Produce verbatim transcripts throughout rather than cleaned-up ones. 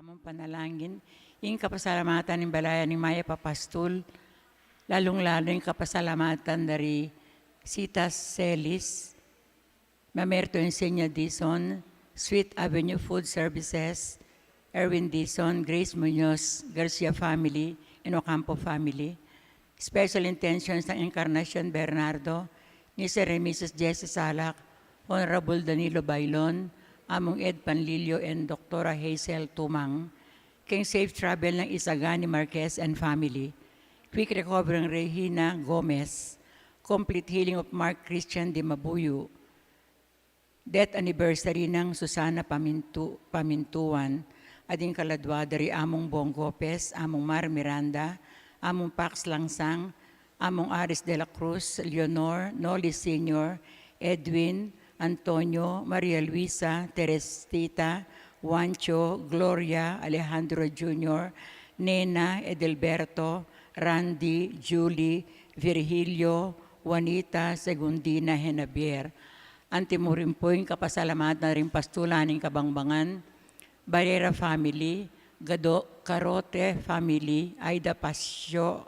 Mung panalangin, ing kapasalamatan ning balayan ning Mayap a Pastul, lalung-lalu ing kapasalamatan dari Sita Celis, Mamerto Insenia Dizon, Sweet Avenue Food Services, Erwin Dizon, Grace Munoz, Garcia family, and Ocampo family. Special intentions ng Encarnacion Bernardo, Mister and Missus Jesse Salak, Honorable Danilo Bailon, Among Ed Panlilio, and Doktora Hazel Tumang. King safe travel ng Isagani Marquez and family. Quick recovery ng Regina Gomez. Complete healing of Mark Christian de Mabuyo. Death anniversary ng Susana Pamintu-, Pamintuan, at ing kaladwa dari Among Bong Gopez, Among Mar Miranda, Among Pax Langsang, Among Aris de la Cruz, Leonor, Noli Senior, Edwin, Antonio, Maria Luisa, Teresita, Juancho, Gloria, Alejandro Junior, Nena, Edelberto, Randy, Julie, Virgilio, Juanita, Segundina, Henabier. Antimurin pu ing kapasalamatan ring pastulan ning Kabangbangan, Barrera family, Gado-, Carote family, Aida Pasio,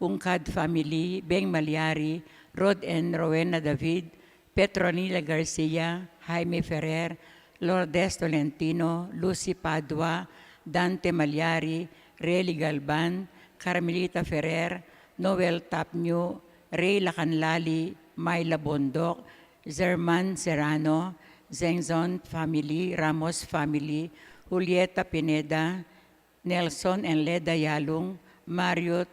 Ungcad family, Beng Maliari, Rod and Rowena David, Petronila Garcia, Jaime Ferrer, Lourdes Tolentino, Lucy Padua, Dante Maliari, Rely Galban, Carmelita Ferrer, Noel Tapñu, Ray Lacanlali, Myla Bondoc, Zerman Serrano, Zengzon family, Ramos family, Julieta Pineda, Nelson and Leda Yalung, Mario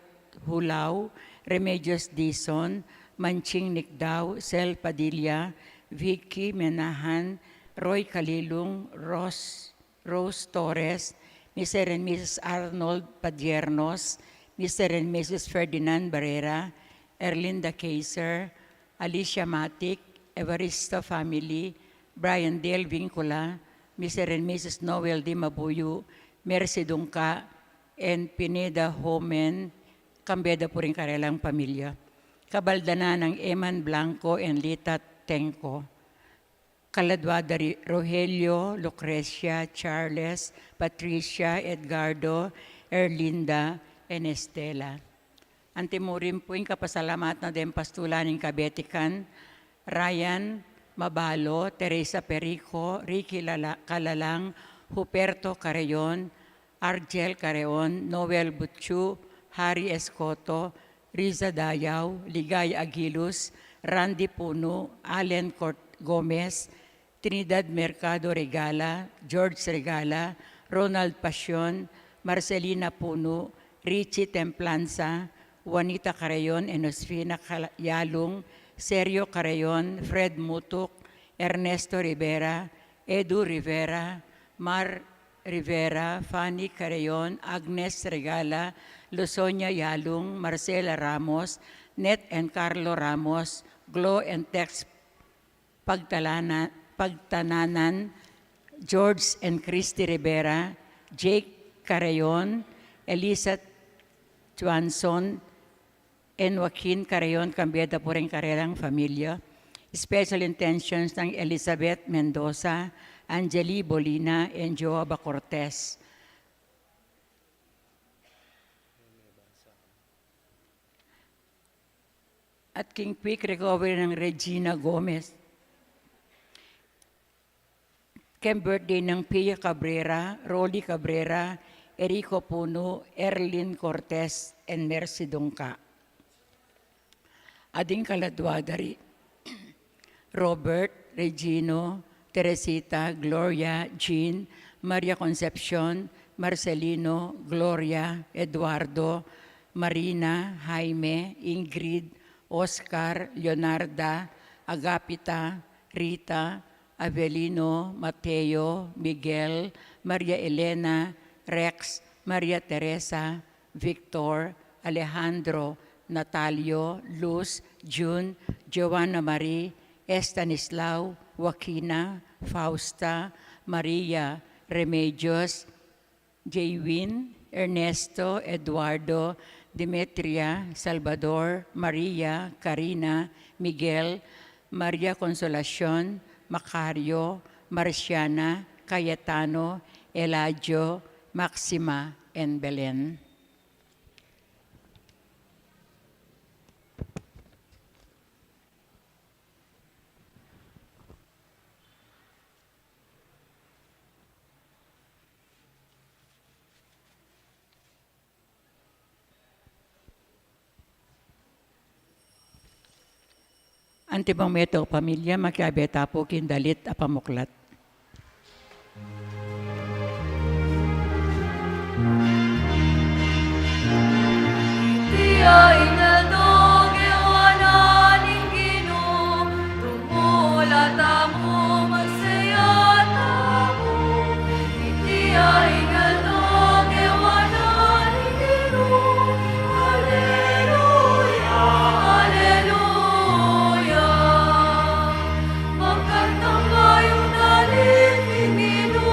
Hulao, Remedios Dizon, Manching Nicdao, Sel Padilla, Vicky Menahan, Roy Kalilung, Ros-, Rose Torres, Mister and Missus Arnold Padiernos, Mister and Missus Ferdinand Barrera, Erlinda Kaiser, Alicia Matic, Evaristo family, Brian Dale Vincula, Mister and Missus Noel D. Mabuyu, Mercy Dungca, and Pineda Homen, kambe da pu ring karelang pamilya. Kabal da na nang Eman Blanco and Lita Tengco. Kaladwa da ri Rogelio, Lucrecia, Charles, Patricia, Edgardo, Erlinda, and Estela. Antimurin pu ing kapasalamatan deng pastulan ning kabetikan, Ryan Mabalo, Teresa Perico, Ricky Lala-, Calalang, Huberto Carreon, Argel Carreon, Noel Butchu, Harry Escoto, Riza Dayao, Ligaya Agilus, Randy Puno, Allen Cort-, Gomez, Trinidad Mercado Regala, George Regala, Ronald Pasion, Marcelina Puno, Richie Templanza, Juanita Carreon, Enosfina Cala-, Yalung, Sergio Carreon, Fred Mutuk, Ernesto Rivera, Edu Rivera, Mar Rivera, Fanny Carreon, Agnes Regala, Lusonia Yalung, Marcela Ramos, Net and Carlo Ramos, Glo and Tex Pagtalana-, Pagtananan, George and Christy Rivera, Jake Carreon, Elisa Johnson, and Joaquin Carreon, kambe da pu ring karelang pamilya. Special intentions ng Elizabeth Mendoza, Angeli Bolina, and Joaba Cortez. At king quick recovery ng Regina Gomez. King birthday ng Pia Cabrera, Rolly Cabrera, Erico Puno, Erlin Cortez, and Mercy Dungca. At ing kaladwa da ri Robert, Regino, Teresita, Gloria, Jean, Maria Concepcion, Marcelino, Gloria, Eduardo, Marina, Jaime, Ingrid, Oscar, Leonarda, Agapita, Rita, Avelino, Mateo, Miguel, Maria Elena, Rex, Maria Teresa, Victor, Alejandro, Natalio, Luz, June, Joanna Marie, Estanislao, Joaquina, Fausta, Maria, Remedios, Jaywin, Ernesto, Eduardo, Demetria, Salvador, Maria, Karina, Miguel, Maria Consolacion, Macario, Marciana, Cayetano, Eladio, Maxima and Belen. Antimong metung pamilya, makiabe ta pu king dalit a pamuklat. Iti ing aldo gewa na ning Ginu, tumula tamu, magsaya tamu. Iti ing aldo gewa na ning Ginu. Aleluya, aleluya. Magkantang bayung dalit king Ginu.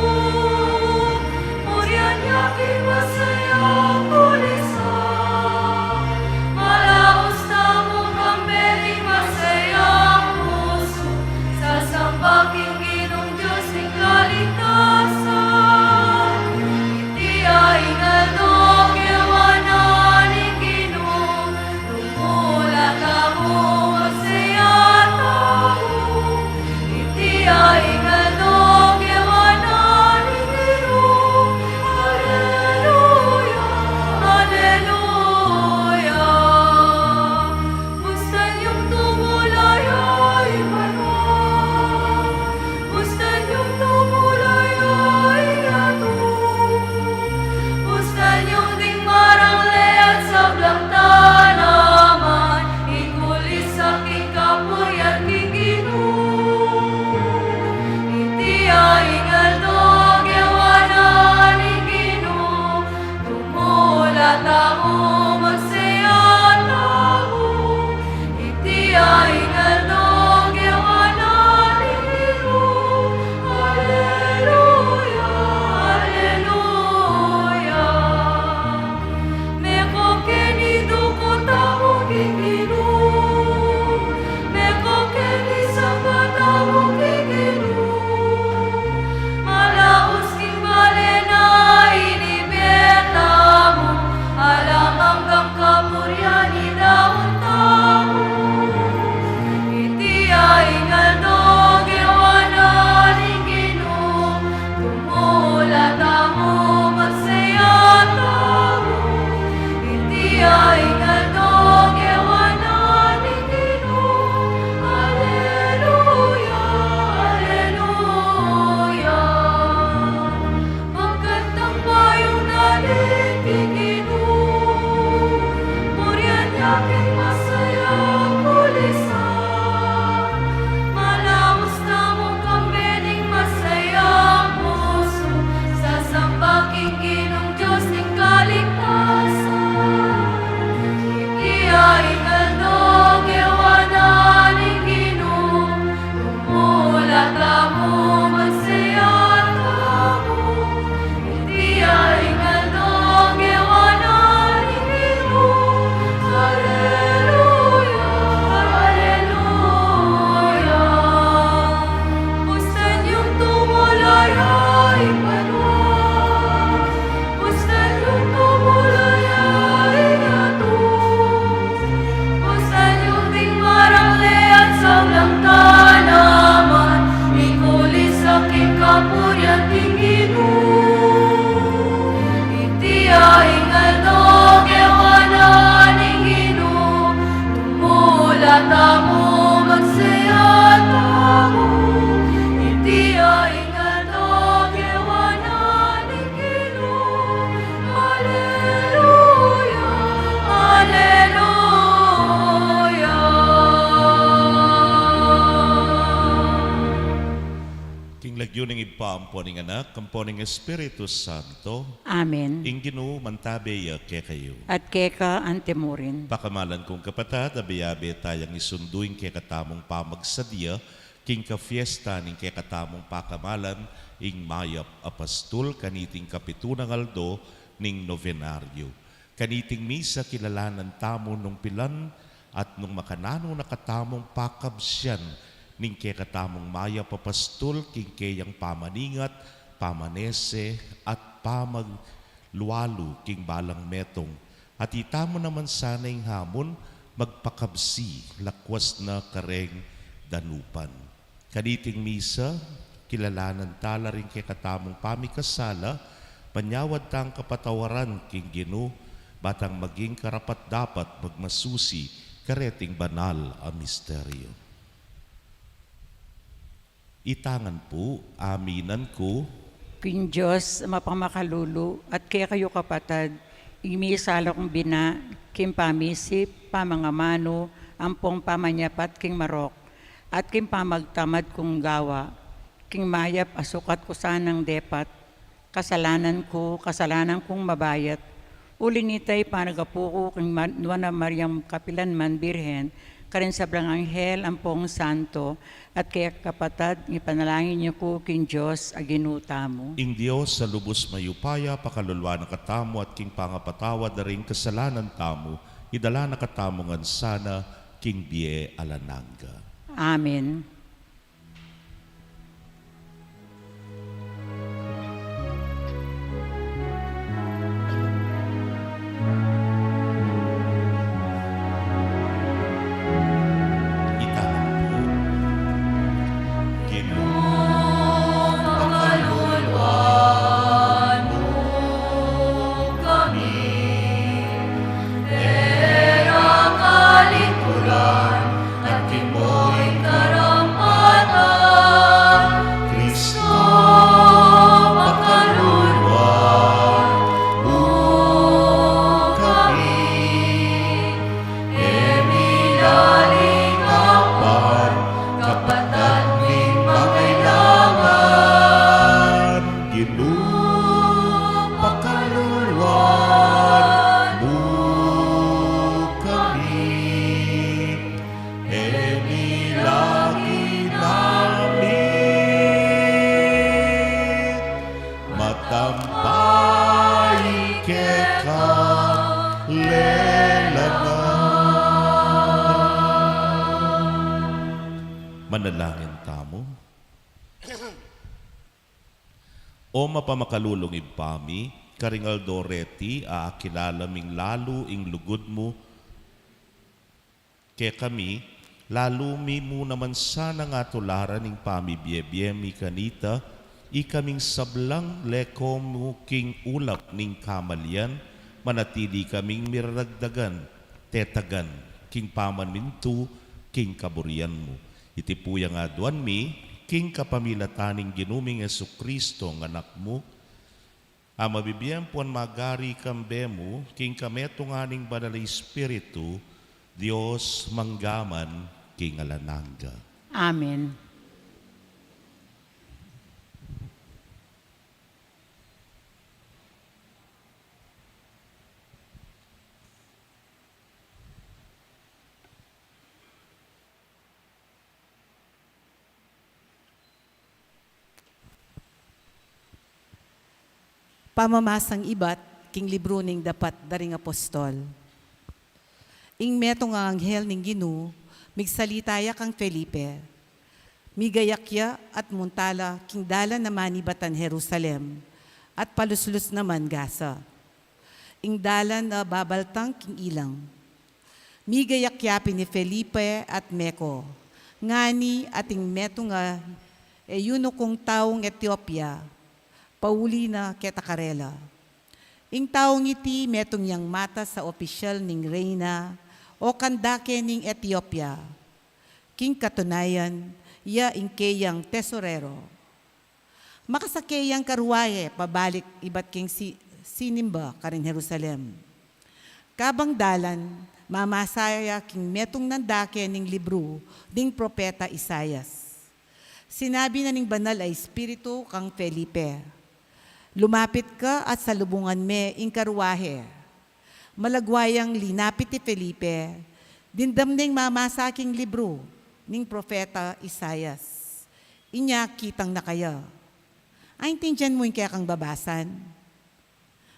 Purian ya king masayang kulisan. Malaus tamu kambe ning masayang pusu, sasamba king Ginung Dios ning kaligtasan. Iti ing aldo gewa na ning Ginu, tumula tamu, magsaya tamu. Iti ing aldo gewa na ning Ginu. Aleluya, aleluya. Bustan yung tumula ya ing banua. Bustan yung tumula ya ing yatu. Bustan yung ding marang leat sablang tanaman, ikulis sa king kapurian king Ginu. Iti ing aldo gewa na ning Ginu. Tumula tamu, magsaya tamu. Iti ing aldo gewa na ning Ginu. Aleluya, aleluya. Meko keni duku tamu king Ginu. Meko keni samba tamu king Ginu. Malaus king bale na inibe tamu, alang anggang kapurian idaun tamu. Iti ing aldo gewa na ning Ginu. Tumula tamu, magsaya tamu. Iti ing aldo gewa na ning Ginu. Aleluya, aleluya. Magkantang bayung dalit king Ginu. Purian ya king masayang kulisan. Malaus tamu kambe ning masayang pusu, sasamba king Ginung Dios ning kaligtasan. Iti ing aldo gewa na ning Ginu. Tumula tamu, magsaya tamu. Iti ing aldo gewa na ning Ginu. Aleluya, aleluya. Bustan yung tumula ya ing banua. Bustan yung tumula ya ing yatu. Bustan yung ding marang leat sablang tanaman, ikulis sa king kapurian king Ginu. Iti ing aldo gewa na ning Ginu. Tumula tamu, magsaya tamu. Iti ing aldo gewa na ning Ginu. Aleluya, aleluya. King lagyu ning Ibpa, ampo ning Anak, ampo ning Espiritu Santo. Amen. Ing Ginu mantabe ya kekayu. At keka antimurin. Pakamalan kung kapatad, abe-abe tayang isundu ing kekatamung pamagsadya king kafiesta ning kekatamung pakamalan, ing Mayap a Pastul, kaniting kapitunang aldo ning nobenaryo. Kaniting misa, kilalanan tamu nung pilan at nung makananu na katamung pakabsian ning kekatamung Mayap a Pastul king keyang pamaningat, pamanese, at pamag- lualu king balang metung, at itamu naman sana ing hamun magpakabsi lakwas na kareng danupan. Kaniting misa, kilalanan tala ring kekatamung pamikasala, manyawad tang kapatawaran king Ginu, batang maging karapat-dapat magmasusi kareting banal a misteryo. Itangan pu, aminan ku. King Dios mapamakalulu at kekayu kapatad, ing misala kung bina, king pamisip, pamangamanu, ampong pamanyapat king marok, at king pamagtamad kung gawa, king mayap a sukat ku sanang depat, kasalanan ku, kasalanan kung mabayat. Uli nita, ipanagapu ku king Ma-, Nuan a Mariang kapilanman Birhen, karing sablang anghel ampong santo, at kekayung kapatad, ipanalangin yu ku king Dios a Ginu tamu. Ing Dios a lubus mayupaya, pakaluluan na katamu at king pangapatawad da ring kasalanan tamu, idala na katamu ngan sana king bie alang angga. Amen. Itangan pu. Ginu, pakaluluan mu kami, e ra kalituran, at kami karampatan, Kristo, pakaluluan mu kami, e mi lalingap, kapatad ming mangailangan, Ginu, pakaluluan mu kami. E mi lagi namit matampa ing kekang lelangan. Manalangin tamu. O mapamakalulung Ibpa mi, karing aldo reti, akilala ming lalu ing lugud mu kekami, lalu mi mu naman sanang atularan ing pamibie-bie mi kanita, ikaming sablang leko mu king ulap ning kamalian, manatili kaming miraragdagan, tetagan, king pamamintu, king kaburian mu. Iti pu ing aduan mi, king kapamilatan ning Ginu ming Jesucristo, ing Anak mu, a mabibie ampon magari kambe mu, king kametungan ning Banal a Espiritu, Dios mangga man king alang angga. Amen. Pamamasang ibat king libru ning Dapat da ring Apostol. Ing metung a anghel ning Ginu migsalita ya kang Felipe. Migayak ya at munta la king dalan a manibatan Jerusalem at paluslus naman Gaza. Ing dalan a babaltang king ilang. Migayak ya pin i Felipe at meko, ngani ating metung a eunuko, taung Etiopia, pauli na keta karela. Ing taung iti metung yang matas a opisyal ning reyna o kandake ning Etiopia. King katunayan, iya ing keyang tesorero. Makasake yang karuahe pabalik ibat king si-, sinimba karin Jerusalem. Kabang dalan, mamasa ya king metung nang dake ning libru ding propeta Isaias. Sinabi na ning Banal a Espiritu kang Felipe, "Lumapit ka at salubungan me ing karuahe." Malagwa yang linapit i Felipe, dimdam neng mamasa king libru ning propeta Isaias. Inya kitang na kaya, "Aintindian mu ing kekang babasan?"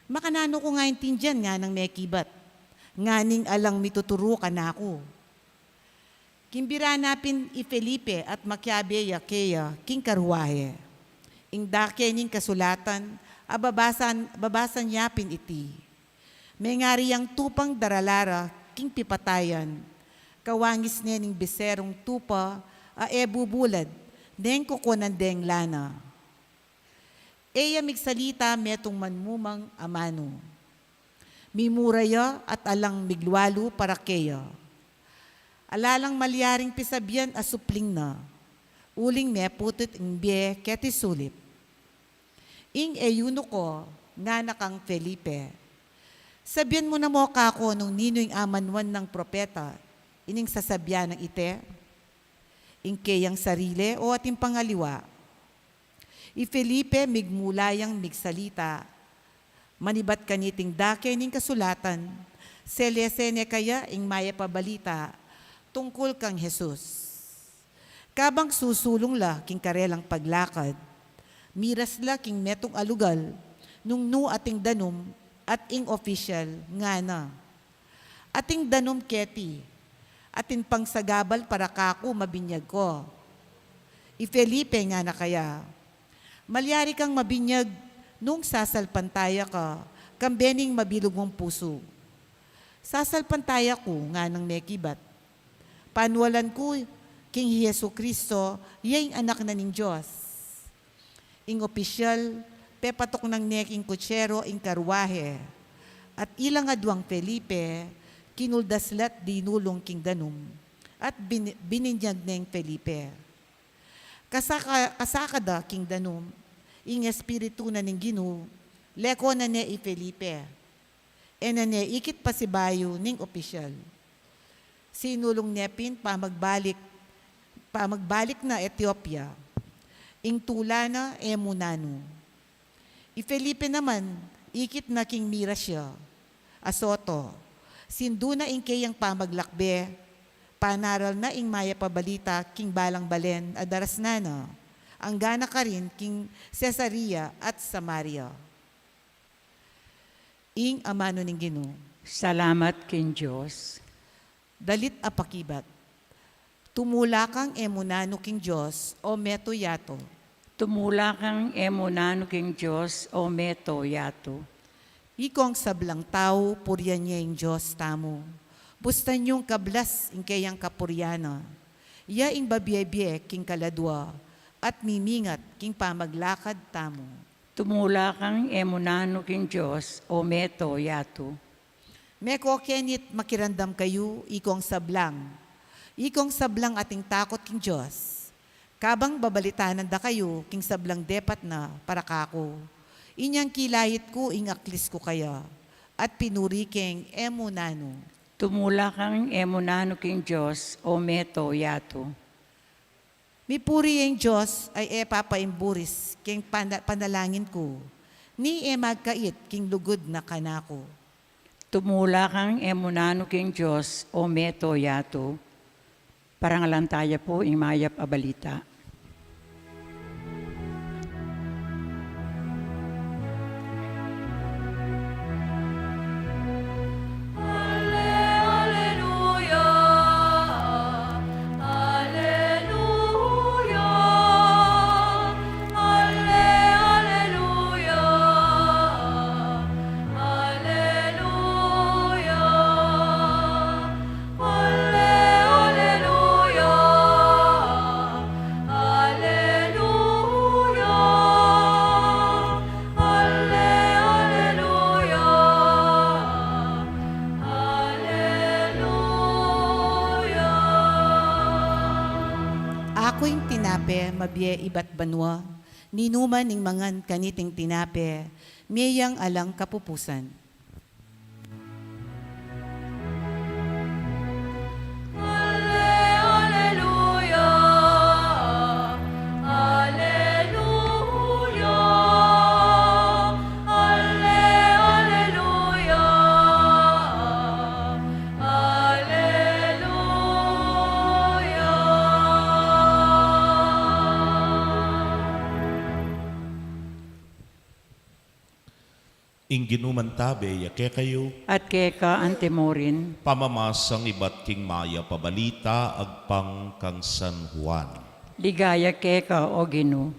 "Makananu kung aintindian?" nganang mekibat, "Nganing alang mituturu kanaku." Kimbira na pin i Felipe at makiabe ya keya king karuahe. Ing dake ning kasulatan A babasan, babasan ya pin iti. Mengari yang tupang darala ra king pipatayan, kawangis ne ning biserung tupa a e bubulad, neng kukunan deng lana. E ya migsalita metung manmumang amanu. Mimura ya at alang miglualu para keya. Ala lang malyaring pisabian a supling na, uling meputut ing bie keti sulip. Ing eunuko ngana kang Felipe, "Sabian mu na mu kaku nung ninu ing amanuan nang propeta ining sasabian nang ite? Ing keyang sarili o ating pangaliwa?" I Felipe migmula yang migsalita, manibat kaniting dake ning kasulatan, selese ne kaya ing mayap a balita tungkul kang Jesus. Kabang susulung la king karelang paglakad, miras la king metung a lugal nung nu ating danum at ing opisyal ngana, "Ating danum keti, atin pang sagabal para kaku mabinyag ko." I Felipe ngana kaya, "Malyari kang mabinyag nung sasalpantaya ka kambe ning mabilug mung pusu." "Sasalpantaya ku," nganang mekibat, "panualan ku king hi Jesucristo ya ing Anak na ning Dios." Ing opisyal, pepatuknang ne king kutsero ing karuahe, at ila ngan duang Felipe, kinuldas la't dinulung king danum, at bin-, bininyag neng Felipe. Kasaka-, kasakada king danum, ing Espiritu na ning Ginu lekon na ne i Felipe. E na ne ikit pasibayu ning opisyal. Sinulung ne pin pamagbalik, pamagbalik na Etiopia. Ing tula na e mu nanu. I Felipe naman, ikit na king miras ya, Azoto. Sindu na ing keyang pamaglakbe, panaral na ing mayap a balita king balang balen a darasnan na, angga na karin king Cesarea at Samaria. Ing amanu ning Ginu. Salamat king Dios. Dalit a pakibat. Tumula kang e mu nanu king Dios, o meto yatu. Tumula kang e mu nanu king Dios, o meto yatu. Ikong sablang tau, purian ye ing Dios tamu. Bustan yung kablas ing keyang kapurian na. Ya ing babie-bie king kaladua, at mimingat king pamaglakad tamu. Tumula kang e mu nanu king Dios, o meto yatu. Meko kenit makiramdam kayu, ikong sablang. Ikong sablang ating takut king Dios. Kabang babalitanan da kayu king sablang depat na para kaku, inyang kilait ku ing aklis ku kaya, at pinuri keng e mu nanu. Tumula kang e mu nanu king Dios, o meto yatu. Mipuri ing Dios a e papaimburis king pana-, panalangin ku, ni e magkait king lugud na kanaku. Tumula kang e mu nanu king Dios, o meto yatu. Parangalan taya pu ing mayap a balita. Aku ing tinape mabie ibat banua, ninuman ing mangan kaniting tinape, mie yang alang kapupusan. Ing Ginu mantabe ya kekayu. At keka anti murin. Pamamasang ibat king mayap a balita agpang kang San Juan. Ligaya keka, O Ginu.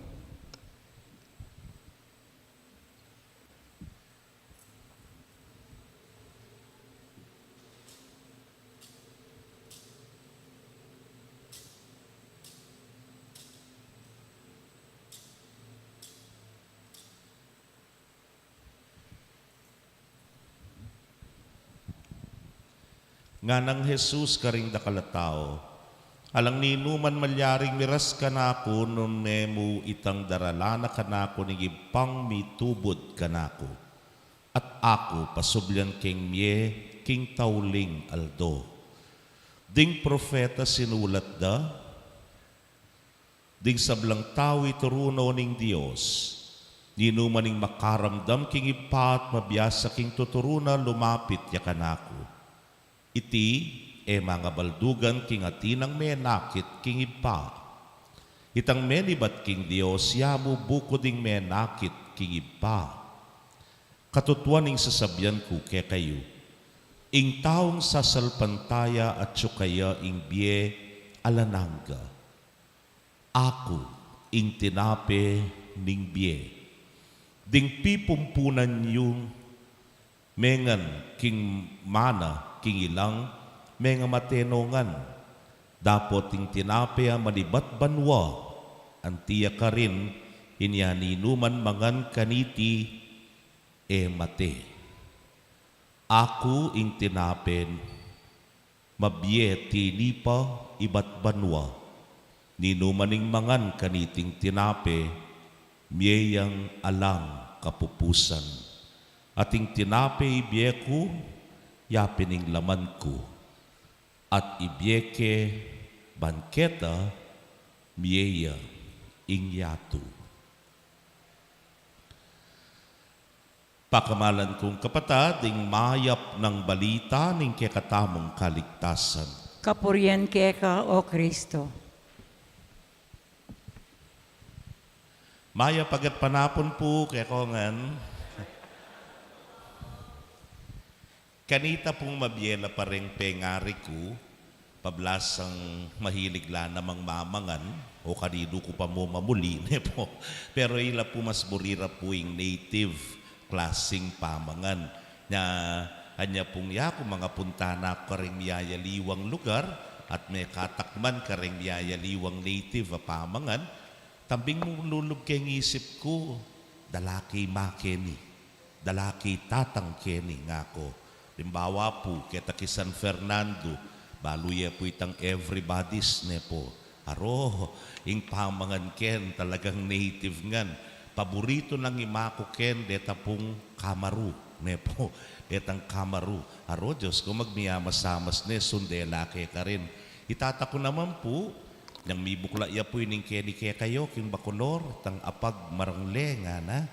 Nganang Jesus karing dakal a tau, alang ninuman malyaring miras kanaku nune mu itang daralan na kanaku ning Ibpang mitubud kanaku. At aku pasublian keng mie king tauling aldo. Ding propeta sinulat da, ding sablang tau ituru na ning Dios, ninuman ing makaramdam king Ibpa at mabiasa king tuturu na lumapit ya kanaku. Iti e mangabaldugan king atin a menakit king Ibpa. Itang menibat king Dios ya mu bukud ing menakit king Ibpa. Katutuan ing sasabian ku kekayu, ing taung sasalpantaya atyu kaya ing bie alang angga. Aku ing tinape ning bie. Ding pipumpunan yu mengan king mana king ilang, mengamate no ngan. Dapot ing tinape a manibat banua, anti ya karin, inya ninuman mangan kaniti e mate. Aku ing tinape mabie tinipa ibat banua. Ninuman ing mangan kaniting tinape, mie yang alang kapupusan. At ing tinape ibie ku, ya pin ing laman ku. At ibie ke ban keta, mie ya ing yatu. Pakamalan kung kapatad, ing mayap nang balita ning kekatamung kaligtasan. Kapurian keka, O Kristo. Mayap a gatpanapun pu kekongan. Kanita pung mabie la pa ring pengari ku, pablasang mahilig la namang mamangan, o kaninu ku pa mu mamuli, ne pu. Pero ila pu mas buri ra pu ing native klasing pamangan. Nya, anya pung yaku mangapunta na ku karing miyayaliwang lugar, at mekatakman karing miyayaliwang native a pamangan, tambing mu lulub keng isip ku, dalaki ma keni. Dalaki tatang keni ngaku. Limbawa pu, keta ki San Fernando, balu ye pu itang everybody's ne pu. Aro, ing pamangan ken, talagang native ngan. Paborito nang imaku ken, deta pung kamaru, ne pu. Detang kamaru. Aro, Dios ku, magmiamasamas ne, sunde la ke karin. I tata ku naman pu, nyang mibukla ya pu ining keni kekayu, king Bacolor, tang apag marangle ngana.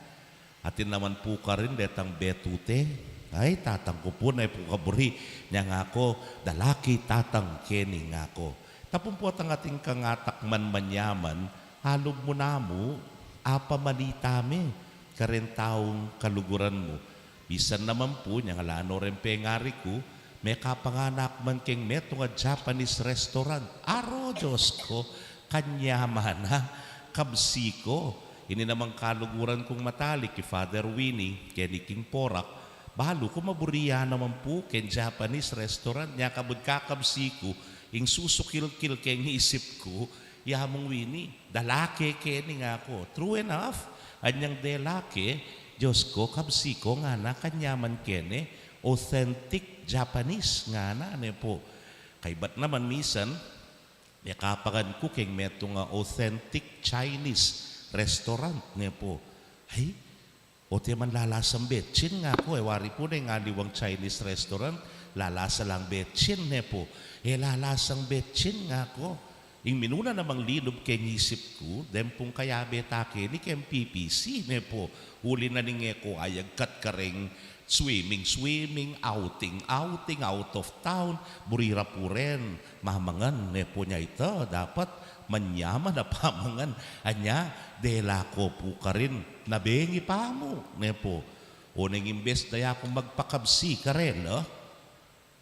Atin naman pu karin detang betute. Ay, tatang ku pu, ne pu kaburi. Nya ngaku, dalaki tatang keni ngaku. Tapun pu atang atin kangatakman manyaman, alub mu namu, apamalita me, karing taung kaluguran mu. Misan naman pu, nyang ala no reng pengari ku, mekapanganak man keng metung a Japanese restaurant. Aro, Dios ku, kanyaman a, kabsi ku. Ini namang kaluguran kung matalik, i Father Winnie, keni king Porac, balu ku maburi ya naman pu keng Japanese restaurant, nya kabud kakabsi ku, ing susukilkil keng isip ku, ya mung Winnie, dalaki keni ngaku. True enough, anyang dalaki, Dios ku, kabsi ku ngana, kanyaman keni, authentic Japanese ngana, ne pu. Kaybat naman misan, mekapangan ku keng metung a authentic Chinese restaurant, ne pu. Ay, ote man lalasang betsin ngaku, e wari pu ne ing aliwang Chinese restaurant, lalasa lang betsin, ne pu. E lalasang betsin ngaku. Ing minuna namang linub keng isip ku, den pung kayabe ta keni keng P P C, ne pu. Uli na ning e ku ayagkat kareng swimming, swimming, outing, outing, out of town, buri ra pu ren mamangan, ne pu. Nya ita, dapat manyaman a pamangan. Anya, dela ku pu karin, nabengi pa mu, ne pu. O neng imbes da ya kung magpakabsi karela,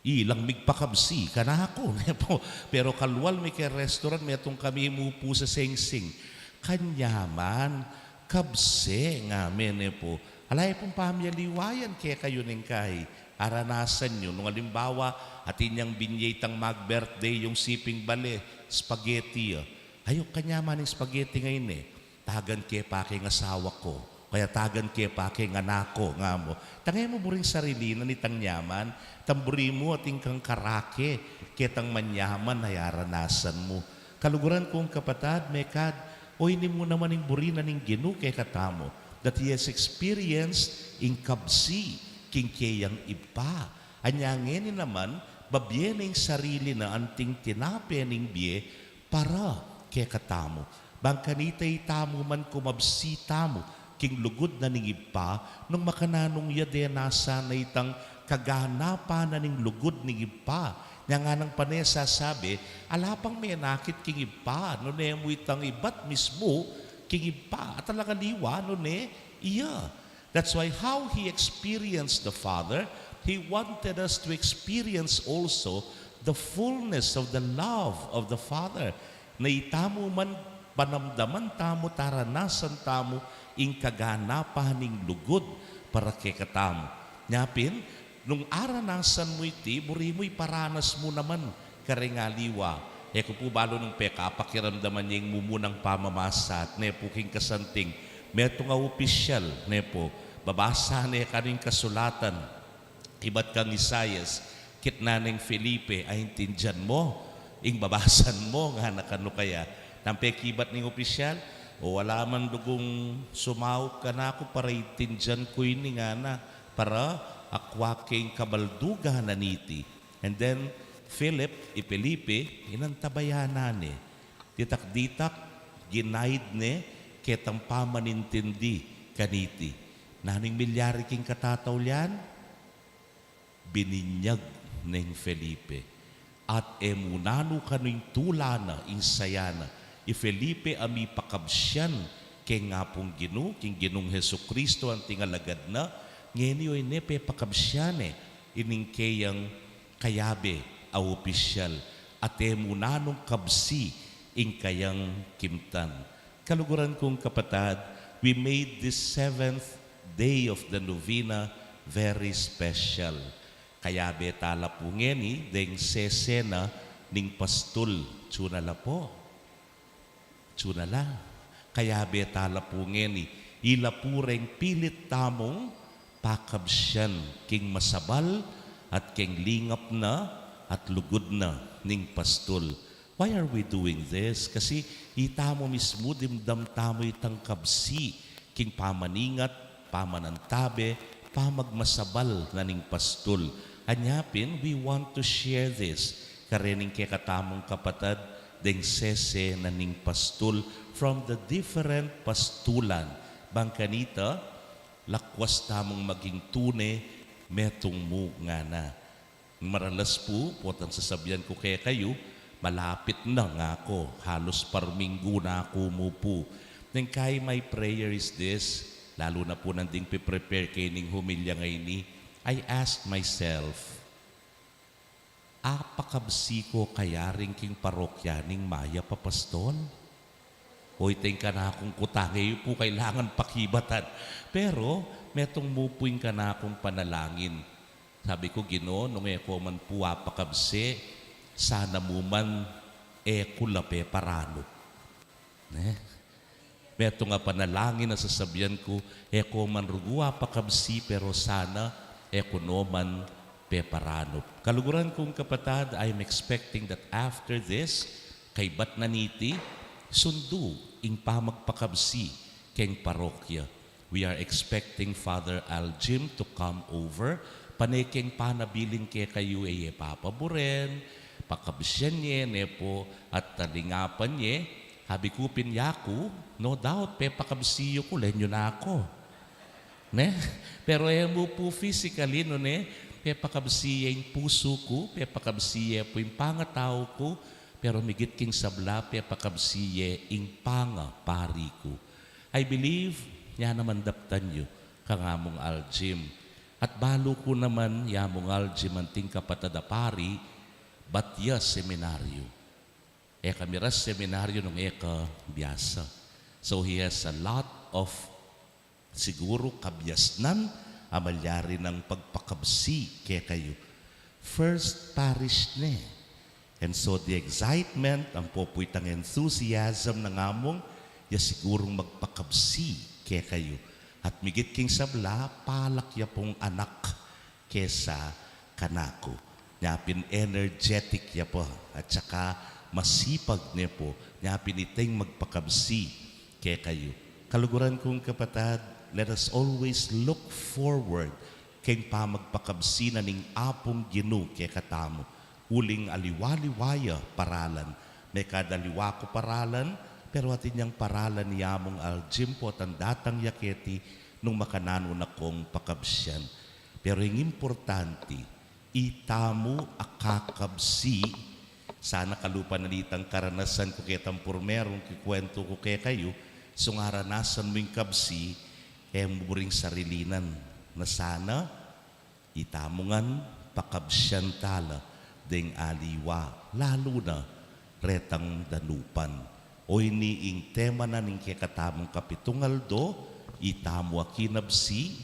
ilang migpakabsi kanaku, ne pu. Pero kalual mi keng restaurant, metung kami mu pu sa singsing. Kanyaman, kabsi nga me, ne pu. Ala ye pung pamiyaliwayan kekayu neng kai, aranasan yu, nung alimbawa, atin yang binye itang mag-birthday yung siping bale, spaghetti, ah. Ay, o, kanyaman ing spaghetti ngeni, e. Tagan ke pa keng asawa ku. Kaya tagan ke pa keng anak ko, nga mu. Tang e mu buring sarili na nitang nyaman, tang buri mu atin kang karake, ketang manyaman a aranasan mu. Kaluguran kung kapatad, mekad, o ini mu naman ing buri na ning Ginu kekatamu, that he has experienced ing kabsi king keyang Ibpa. Anya ngeni naman, babie na ing sarili na anting tinape ning bie para kekatamu. Bang kanita itamu man kumabsi tamu king lugud na ning Ibpa, nung makananu ya de na sana itang kaganapan na ning lugud ning Ibpa. Nya nganang pane sasabi, ala pang menakit king Ibpa, nune mu itang ibat mismu king Ibpa. At talaga liwa, nune iya. That's why how he experienced the Father, he wanted us to experience also the fullness of the love of the Father. Na itamu man panamdaman tamu, taranasan tamu, ing kaganapan ning lugud para kekatamu. Nya pin, nung aranasan mu iti, buri mu iparanas mu naman kareng aliwa. E ku pu balu nung pekapakiramdaman ye ing mumunang pamamasa, ne pu, king kasanting metung a opisyal, ne pu, babasa ne kanu ing kasulatan, ibat kang Isaias, kitnan neng Felipe, aintindian mo ing babasan mo, ngana kanu. Kaya nang pekibat ning opisyal, o ala man dugung sumaup kanaku para intindian ku ini, ngana, para akua ke ing kabaldugan na niti. And then, Philip, i Felipe, inantabayanan ne. Ditak-ditak, ginaid ne ketang pamanintindi kaniti. Nanu ing milyari king katataulian? Bininyag neng Felipe. At e mu nanu kanu ing tula na, ing saya na, i Felipe a mipakabsian keng Apung Ginu, king Ginung Jesucristo, anting alagad na, ngeni o ine pepakabsian ne ining keyang kayabe a opisyal, at e mu nanung kabsi ing kayang kimtan. Kaluguran kung kapatad, we made this seventh day of the novena very special. Kayabe tala pu ngeni deng sesena ning pastul. Tsu na la pu. Tsu na la. Kayabe tala pu ngeni, ila pu reng pilit tamung pakabsian king masabal at king lingap na at lugud na ning pastul. Why are we doing this? Kasi itamu mismu dimdam tamu itang kabsi king pamaningat, pamanantabe, pamagmasabal na ning pastul. Anya pin, we want to share this karening kekatamung kapatad deng sese na ning pastul from the different pastulan. Bang kanita, lakwas tamung maging tune, metung mu, ngana. Maralas pu, potang sasabian ku kekayu, malapit na, ngaku, halus parminggu na ku mu pu. Then kay my prayer is this, lalu na pu nanding pe-prepare keni ning humilya ngeni, I ask myself, apakabsi ko kaya rin king parokya ning mayap a pastul? O ita ing kanakung kutang, e yu pu kailangan pakibatan. Pero metung mu pu ing kanakung panalangin. Sabi ku, Ginu, nung e ko man pu apakabsi, sana mu man e ku la peparanup. Ne? Metung a panalangin a sasabian ku, e ko man rugu apakabsi, pero sana e ku no man peparanup. Kaluguran kung kapatad, I'm expecting that after this, kaybat na niti, sundu ing pamagpakabsi keng parokya. We are expecting Father Aljim to come over. Pane keng panabilin kekayu, e ye papaburen, pakabsian ye, ne pu, at talingapan ye. Sabi ku pin, yaku, no doubt, pepakabsi yu ku, lenyu na ku. Ne? Pero e mu pu physically, nune, pepakabsi ye ing pusu ku, pepakabsi ye pu ing pangatau ku, pero migit king sabla, pepakabsi ye ing pangapari ku. I believe, nya naman daptan yu kang Among Aljim. At balu ku naman, i Among Aljim anting kapatad a pari, bat ya seminaryo. E ka miras seminaryo nung e ka biasa. So he has a lot of, siguru, kabiasnan a malyari nang pagpakabsi kekayu. First parish ne. And so the excitement, ampo pu itang enthusiasm nang Among, ya sigurung magpakabsi kekayu. At migit king sabla, palak ya pung anak kesa kanaku. Nya pin energetic ya pa, at saka masipag ne po, nya pin iting magpakabsi kekayu. Kaluguran kung kapatad, let us always look forward king pamagpakabsi na ning Apung Ginu kekatamu. Uling aliwa-liwa ya paralan. Mekad aliwa ku paralan, pero atin yang paralan ya mung aljim po at datang ya keti nung makananu na kung pakabsian. Pero ing importante, itamu a kakabsi, sana kalupa na nitang karanasan ku ketang purmerung kikwentu ku kekayu, sung aranasan mu ing kabsi, e mu buring sarilinan, na sana itamu ngan pakabsian tala deng aliwa, lalu na retang danupan. O ini ing tema na ning kekatamung kapitung aldo, itamu a kinabsi,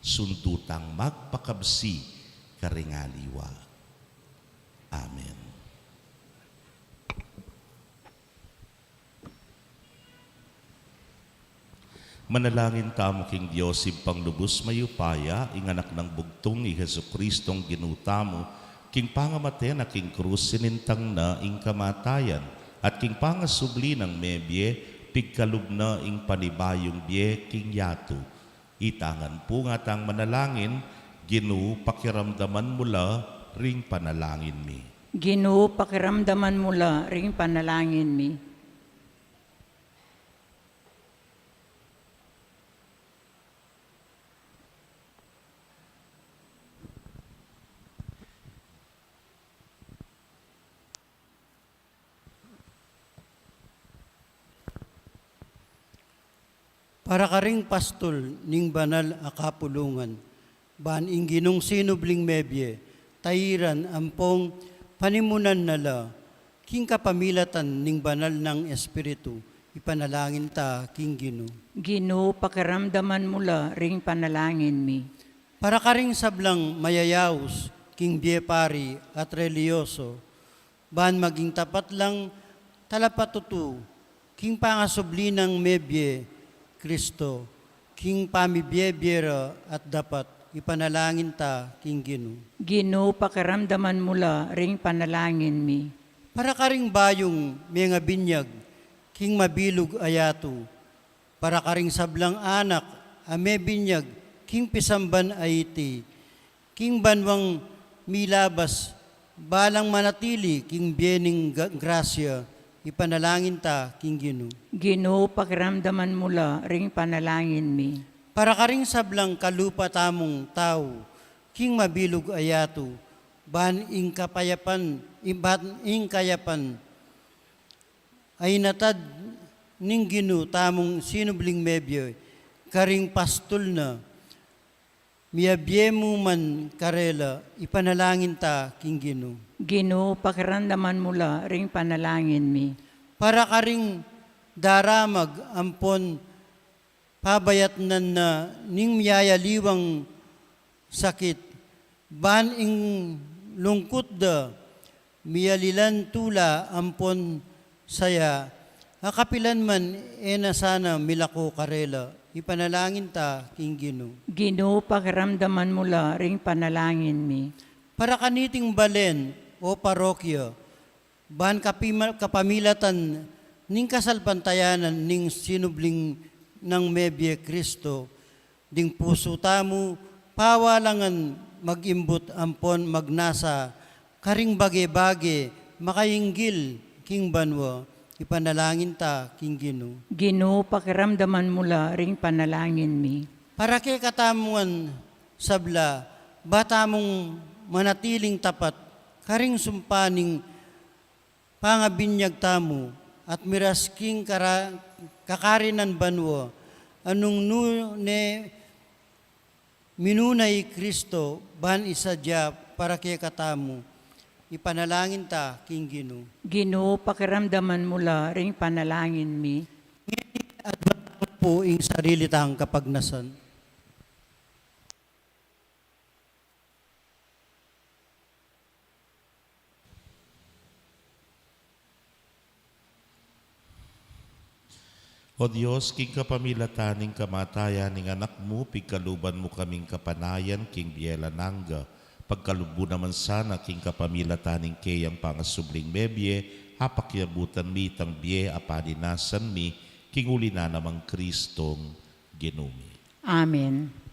sundu tang magpakabsi karing aliwa. Amen. Manalangin tamu king Dios, Ibpang lubus mayupaya, ing Anak nang bugtung, i Jesucristong Ginu tamu, king pangamate na king krus sinintang na ing kamatayan, at king pangasubli nang mebie, pigkalub na ing panibayung bie king yatu. Ita ngan pu ngatang manalangin, Ginu, pakiramdaman mu la ring panalangin mi. Ginu, pakiramdaman mu la ring panalangin mi. Para karing pastul ning banal a kapulungan, ban ing Ginung sinubling mebie, tairan ampong panimunan na la, king kapamilatan ning banal nang Espiritu, ipanalangin ta king Ginu. Ginu, pakiramdaman mu la ring panalangin mi. Para karing sablang mayayaus king bie pari at reliyoso, ban maging tapat lang talapatutu king pangasubli nang mebie Kristo, king pamibie-bie ra at dapat, ipanalangin ta king Ginu. Ginu, pakiramdaman mu la ring panalangin mi. Para karing bayung mengabinyag king mabilug a yatu, para karing sablang anak a mebinyag king pisamban a iti, king banwang milabas, balang manatili king bie ning ga-, grasya, ipanalangin ta king Ginu. Ginu, pakiramdaman mu la ring panalangin mi. Para karing sablang kalupa tamung tau, king mabilug a yatu, ban ing kapayapan, ban ing kayapan, a inatad ning Ginu tamung sinubling mebie, karing pastul na, miabie mu man karela, ipanalangin ta king Ginu. Ginu, pakiramdaman mu la ring panalangin mi. Para karing daramag ampon pabayatnan na ning miyayaliwang sakit, ban ing lungkut da, miyalilan tula ampon saya, a kapilan man e na sana milako karela, ipanalangin ta king Ginu. Ginu, pakiramdaman mu la ring panalangin mi. Para kaniting balen o parokya, ban kapima-, kapamilatan ning kasalpantayanan ning sinubling nang mebie Kristo, ding pusu tamu, pawalangan mag-imbut ampon magnasa, karing bage-bage, makainggil, king banua, ipanalangin ta, king Ginu. Ginu, pakiramdaman mu la ring panalangin mi. Para kekatamu ngan sabla, ba tamung manatiling tapat, karing sumpa ning pangabinyag tamu, at miras king kara-, kakarinan banua, a nung nune minuna i Kristo, ban isadya para kekatamu, ipanalangin ta king Ginu. Ginu, pakiramdaman mu la ring panalangin mi. Ngeni, adwan tamu pu ing sarili tang kapagnasan. O Dios, king kapamilatan ning kamatayan ning Anak mu, pigkaluban mu kaming kapanayan king bie alang angga. Pagkalub mu naman sana king kapamilatan ning keyang pangasubling mebie, apakiabutan mi itang bie a paninasan mi, king uli na namang Kristong Ginu mi. Amen.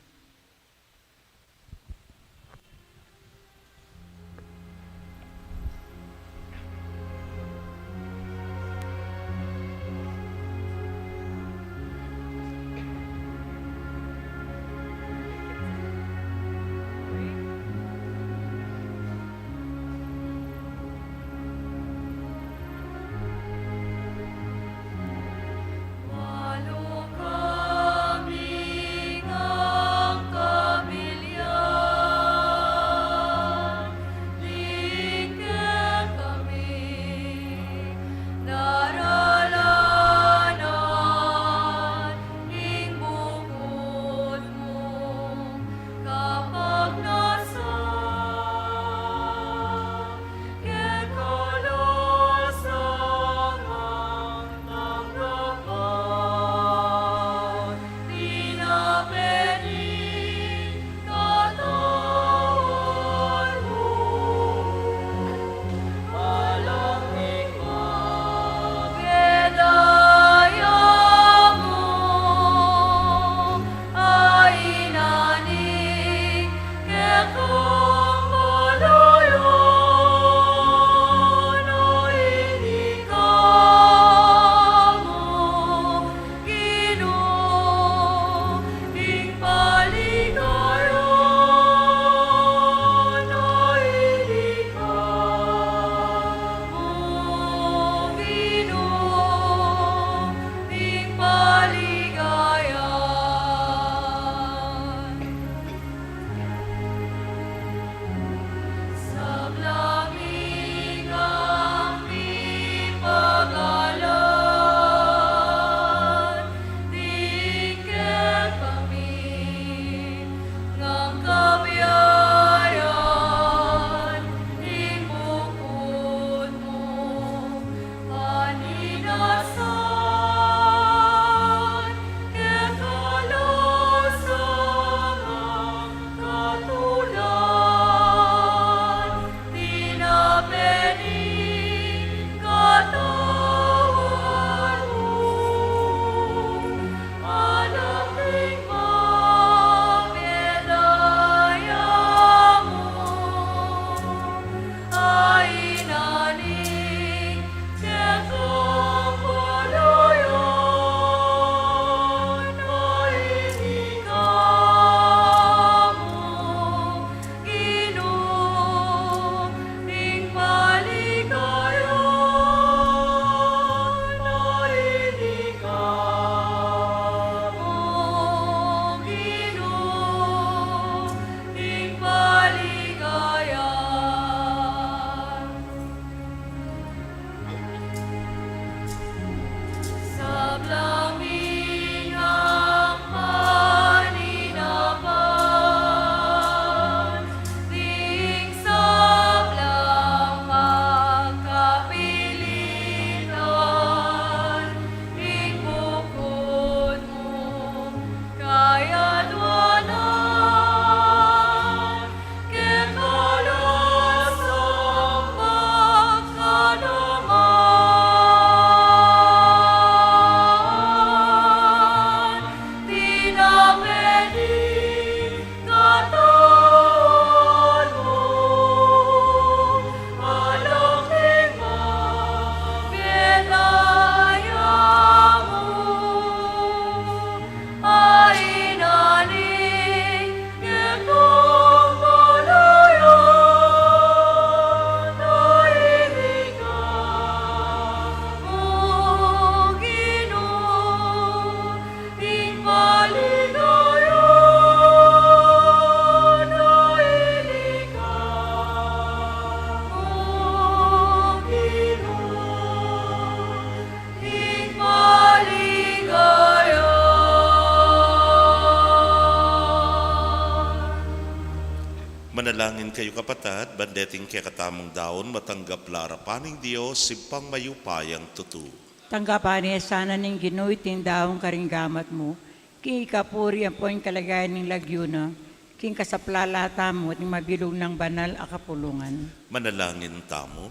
Manalangin kayu, kapatad, ban deting kekatamung daun matanggap la arapan ning Dios, Ibpang mayupayang tutu. Tanggapan ne sana ning Ginu iting daun karing gamat mu, king ikapuri ampon kaligayan ning lagyu na, king kasaplalan tamu at ning mabilug nang banal a kapulungan. Manalangin tamu.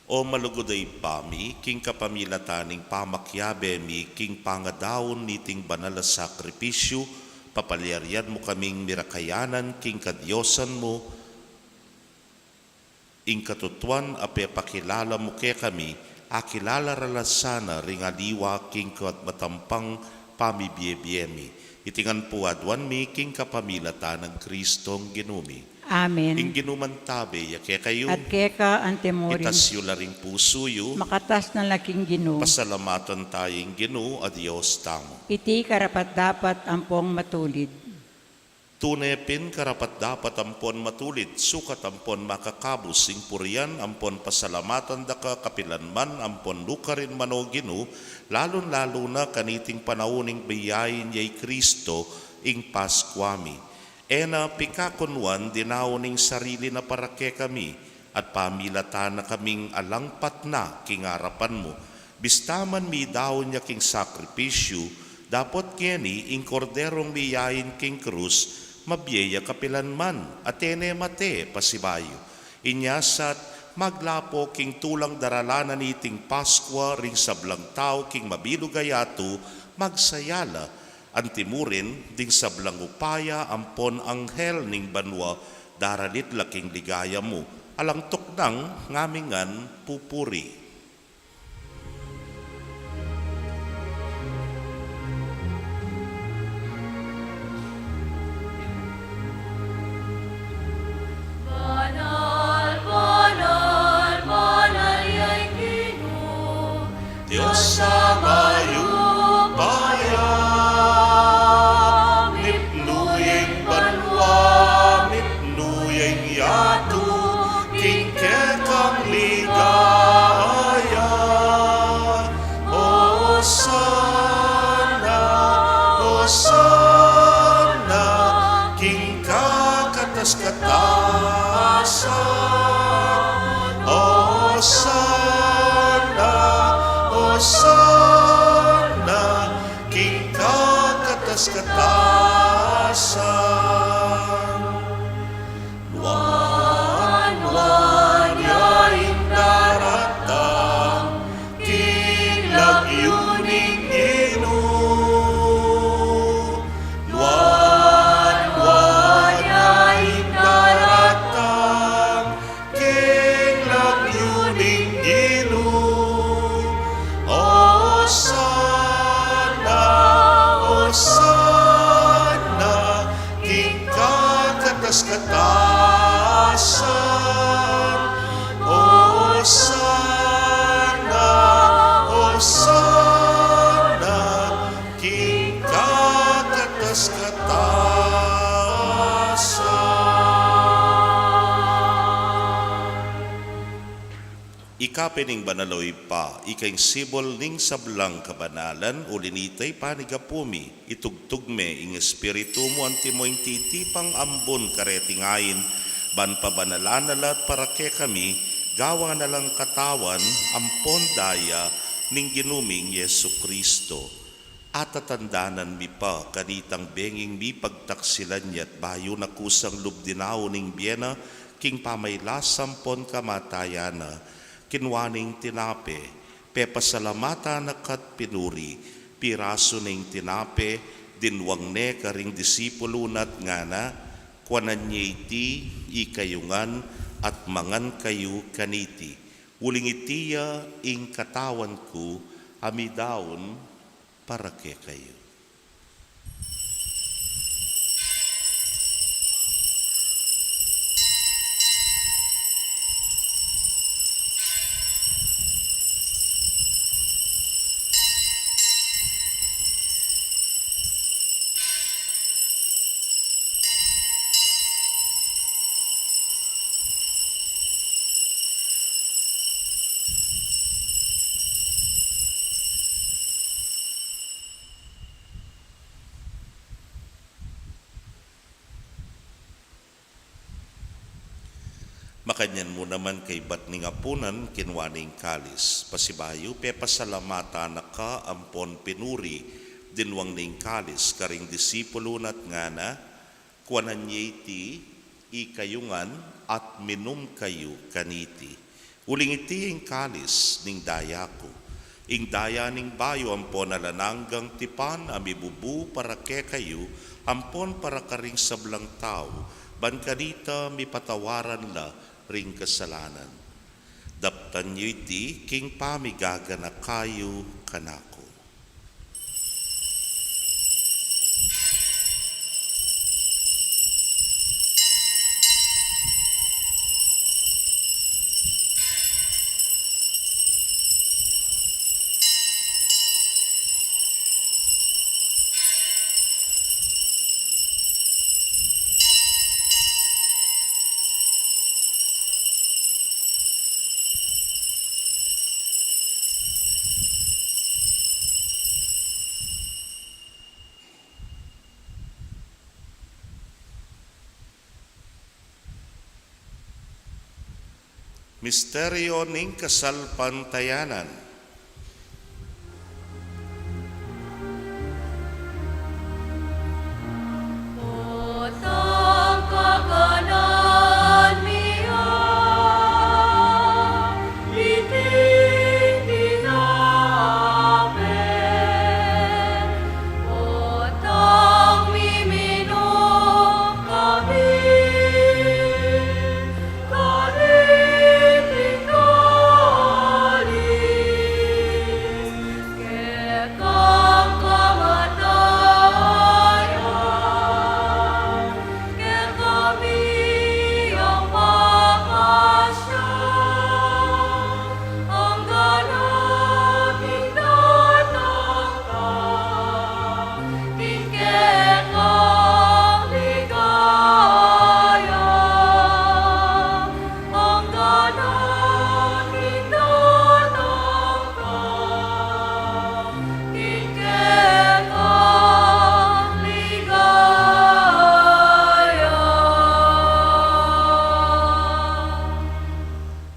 O malugud a Ibpa mi, king kapamilatan ning pamakiabe mi king pangadaun niting banal a sakripisyu, papalyarian mu kaming mirakayanan king kadiosan mu, ing katutuan a pepakilala mu kekami, akilala ra la sana ring aliwa king kat-, matampang pamibiebie mi. Iti ngan pu aduan mi king kapamilatan nang Kristong Ginu mi. Amen. Ing Ginu mantabe ya kekayu. At keka antimurin. Itas yu la ring pusu yu. Makatas na la king Ginu. Pasalamatan taya ing Ginu a Dios tamu. Iti karapat-dapat ampong matulid. Tune pin karapat-dapat ampon matulid, sukat ampon makakabus ing purian ampon pasalamatan da ka kapilan man ampon nukarin man, O Ginu, lalun-lalu na kaniting panaun ning biyain ya i Kristo ing Paskua mi. E na pikakunuan dinaun ing sarili na para kekami, at pamilatan na kaming alang patna king arapan mu. Bista man midaun ya king sakripisyu, dapot ngeni ing Korderong miyain king krus, mabie ya kapilan man, at e ne mate pasibayu. Inya sat, maglapo king tulang daralan na niting Paskua ring sablang tau king mabilug a yatu, magsaya la, antimurin ding sablang upaya ampon anghel ning banua, daralit la king ligaya mu, alang tuknang ngamingan pupuri. Banal, banal, banal ya ing Ginu, Dios a mayupaya. Mipnu ya ing banua, mipnu ya ing yatu king kekang ligaya. Osana, osana king kakatas-katasan. Osana, osana king kakatas-katasan. Nuan-nuan ya ing daratang king lagyu ning Ginu. Nuan-nuan ya ing daratang king lagyu ning Ginu. Osana, osana king kakatas-katasan. Osana, osana king kakatas-katasan. Ika pin ing banal, o Ibpa, ika ing sibul ning sablang kabanalan, uli nita ipanigapu mi, itugtug me ing Espiritu mu antimo ing titipang ambun kareti ngeni, ban pabanalan na la at para kekami, gawan na lang katawan ampon daya ning Ginu ming Jesucristo. Atatandanan mi pa kanitang benging mipagtaksilan ya't bayu na kusang lub dinaun ing bie na king pamailas ampon kamatayan na, kinua ne ing tinape, pepasalamatan na ka't pinuri, pirasu ne ing tinape, dinwang ne karing disipulu na at ngana: Kuanan ye iti ikayu ngan at mangan kayu kaniti, uling iti ya ing katawan ku a midaun para kekayu. Makanyan mu naman kaybat ning apunan, kinua ne ing kalis. Pasibayu, pepasalamatan na ka ampon pinuri, dinwang ne ing kalis karing disipulu na at ngana, kuanan ye iti, ikayu ngan, at minum kayu kaniti. Uling iti ing kalis ning daya ku, ing daya ning bayu ampon alang anggang tipan, a mibubu para kekayu ampon para karing sablang tau, ban kanita mipatawaran la ring kasalanan. Daptan yu iti king pamigaganaka yu kanaku. Misteryo ning kasalpantayanan.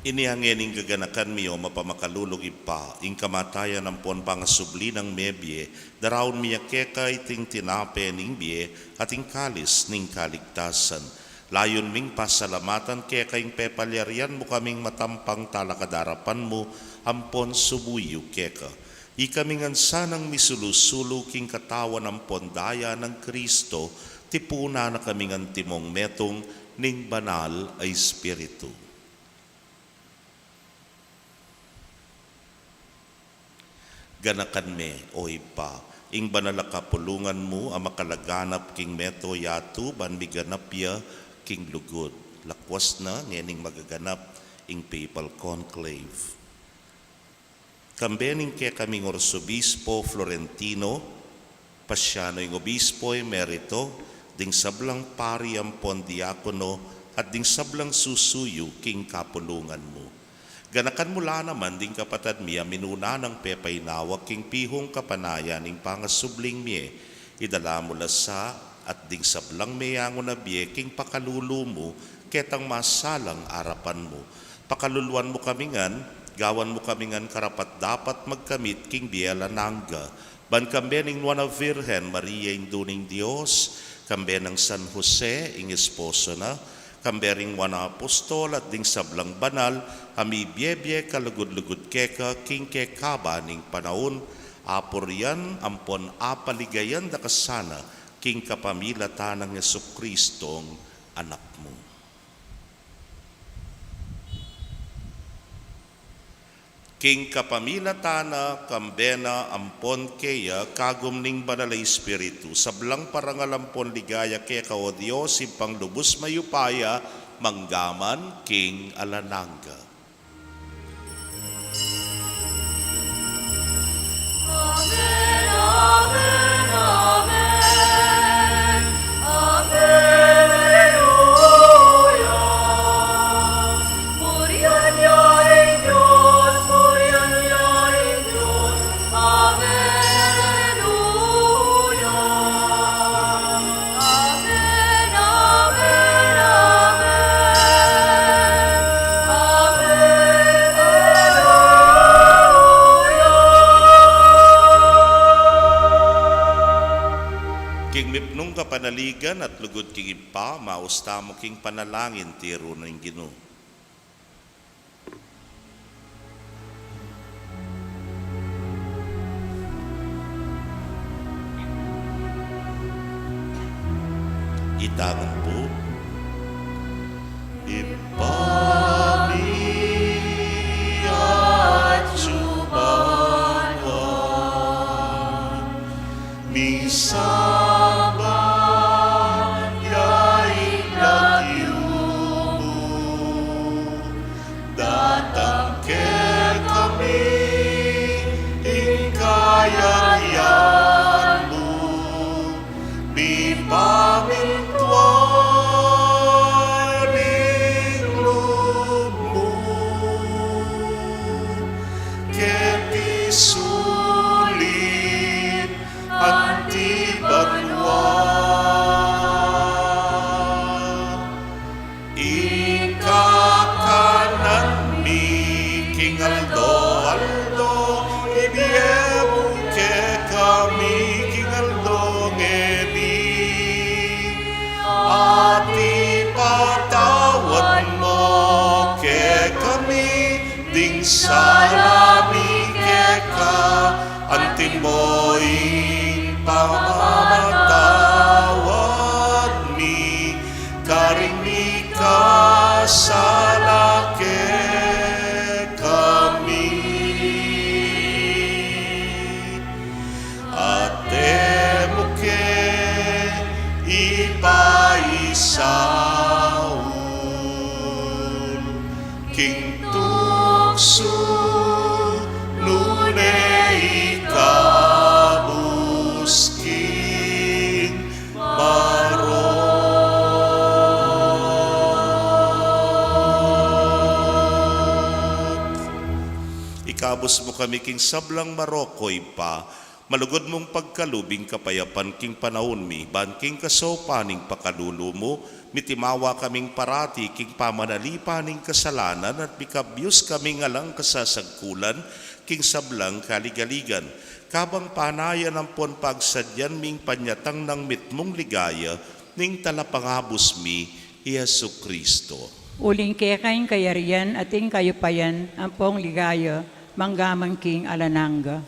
Ini ngeni ing gaganakan mi, o mapamakalulung Ibpa, ing kamatayan ampon pangasubli nang mebie, daraun mi ya keka iting tinape ning bie, at ing kalis ning kaligtasan. Layun ming pasalamatan keka ing pepalyarian mu kaming matampang talakad arapan mu, ampon sumuyu keka. Ikami ngan sanang misulu-sulu king katawan ampon daya nang Kristo, tipunan na kaming antimong metung ning Banal a Espiritu. Ganakan me, o Ibpa, ing banal a kapulungan mu a makalaganap king mabilug a yatu ban miganap ya king lugud. Lakwas na ngening magaganap ing Papal Conclave. Kambe ning kekaming Arsobispo Florentino, Pasiano, ing Obispo Emerito, ding sablang pari ampon diakono, at ding sablang susuyu king kapulungan mu. Ganakan mu la naman ding kapatad mi a minuna nang pepainawa king pihung kapanayan ning pangasubling mie. Idala mu la sa at ding sablang meyangu na bie king pakalulu mu, ketang masalang arapan mu. Pakaluluan mu kami ngan, gawan mu kami ngan karapat-dapat magkamit king bie alang angga. Ban kambe ning Nuan a Virgen Maria, Indu ning Dios, kambe nang San Jose, ing esposo na, kambe ring Nuan a Apostol at ding sablang banal a mibie-bie kalugud-lugud keka king kekaba ning panaun, apurian ampon apaligayan da ka sana king kapamilatan nang Jesucristong Anak mu. King kapamilatan na, kambe na, ampon keya, kagum ning Banal a Espiritu, sablang parangal ampon ligaya keka, o Dios, Ibpang lubus mayupaya, manggaman king alang angga. Mipnung kapanaligan at lugud king Ibpa, maus tamu king panalangin tiru ning Ginu. Itamu pu. Ibpa mi atsu banua, misamban ya ing lagyu mu, datang kekami ing kayarian mu, mipamintuan ing lub mu keti sulip anti banua. Ing kakanan mi king aldo-aldo, ibie mu kekami king aldo ngeni. At ipatawad mu kekami ding sala mi keka, anti mo ing pamamatawad mi karing mikasala kekami. At e mu ke ipaisaul king tuksu, nune ikabus king marok. Ikabus mu kami king sablang marok, o Ibpa, malugud mung pagkalub ing kapayapan king panaun mi, ban king kasaupan ning pakalulu mu, mitimawa kaming parati king pamanalipan ning kasalanan at mikabyus kaming alang kasasagkulan king sablang kaligaligan. Kabang panayan ampon pagsadyan mi ing panyatang nang mitmung ligaya ning Talapangabus mi, i Jesucristo. Uling keka ing kayarian at ing kayupayan ampong ligaya, mangga man king alang angga.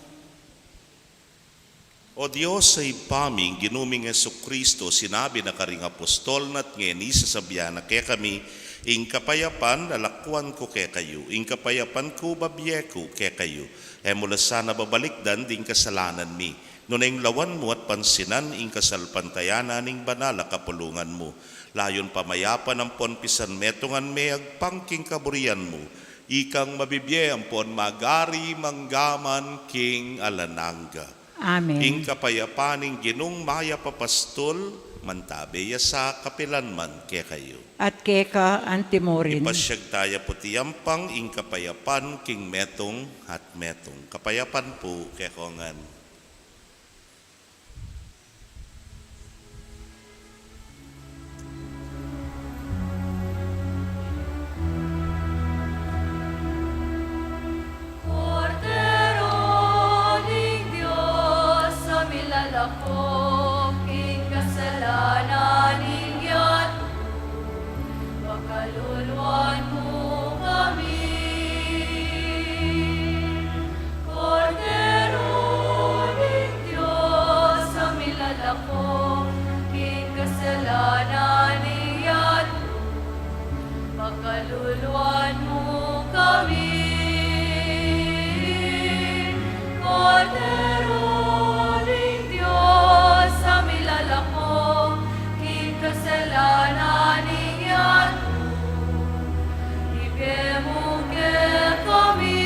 O Dios a Ibpa mi, ing Ginu ming Jesucristo, sinabi na karing apostol na at ngeni sasabian na kekami, ing kapayapan lalakwan ku kekayu, ing kapayapan ku babie ku kekayu. E mu la sana babalikdan ding kasalanan mi, nune ing lawan mu at pansinan ing kasalpantayanan ning banal a kapulungan mu. Layun pamayapan ampon pisanmetungan me agpang king kaburian mu, ikang mabibie ampon mag-ari mangga man king alang angga. Amen. Ing kapayapan ning Ginung mayap a pastul, mantabe ya sa kapilan man kekayu. At keka anti murin. Ipasyag taya pu ti ampang ing kapayapan king metung at metung. Kapayapan pu kekongan. Kordero ning Dios, a milalako king kasalanan ning yatu, pakaluluan mu kami. Kordero ning Dios, a milalako king kasalanan ning yatu, pakaluluan mu kami. Kordero ning Dios, a milalako king kasalanan ning yatu, ibie mu kekami,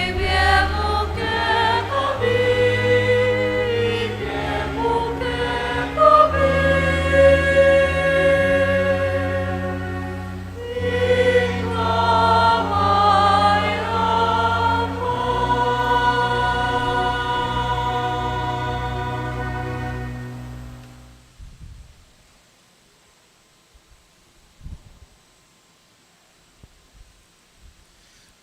ibie mu kekami, ibie mu kekami.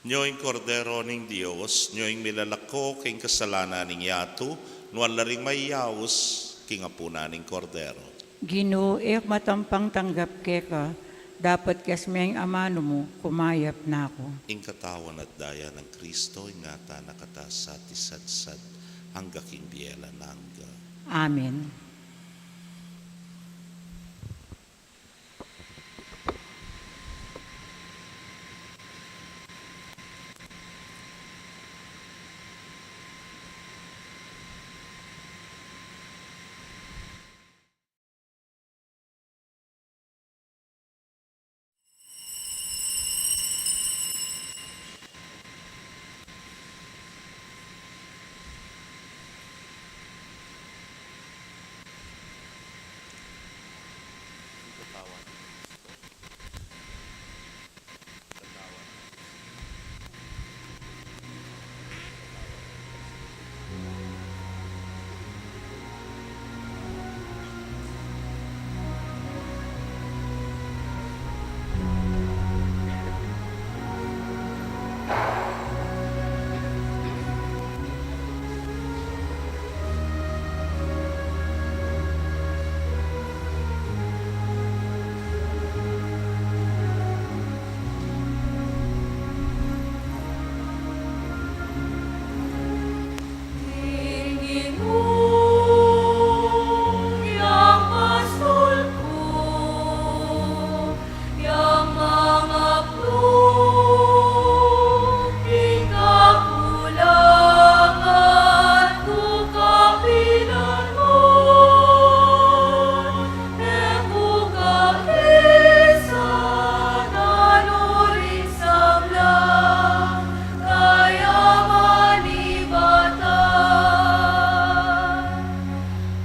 Nyo ing Kordero ning Dios, nyo ing milalako king kasalanan ning yatu, nuan la ring mayaus, King apunan ning Kordero. Ginu, e ku matampang tanggap keka, dapot keas me ing amanu mu, kumayap na ku. Ing katawan at daya nang Kristo, ingatan na katamu sa tisadsad angga king bie alang angga. Amen.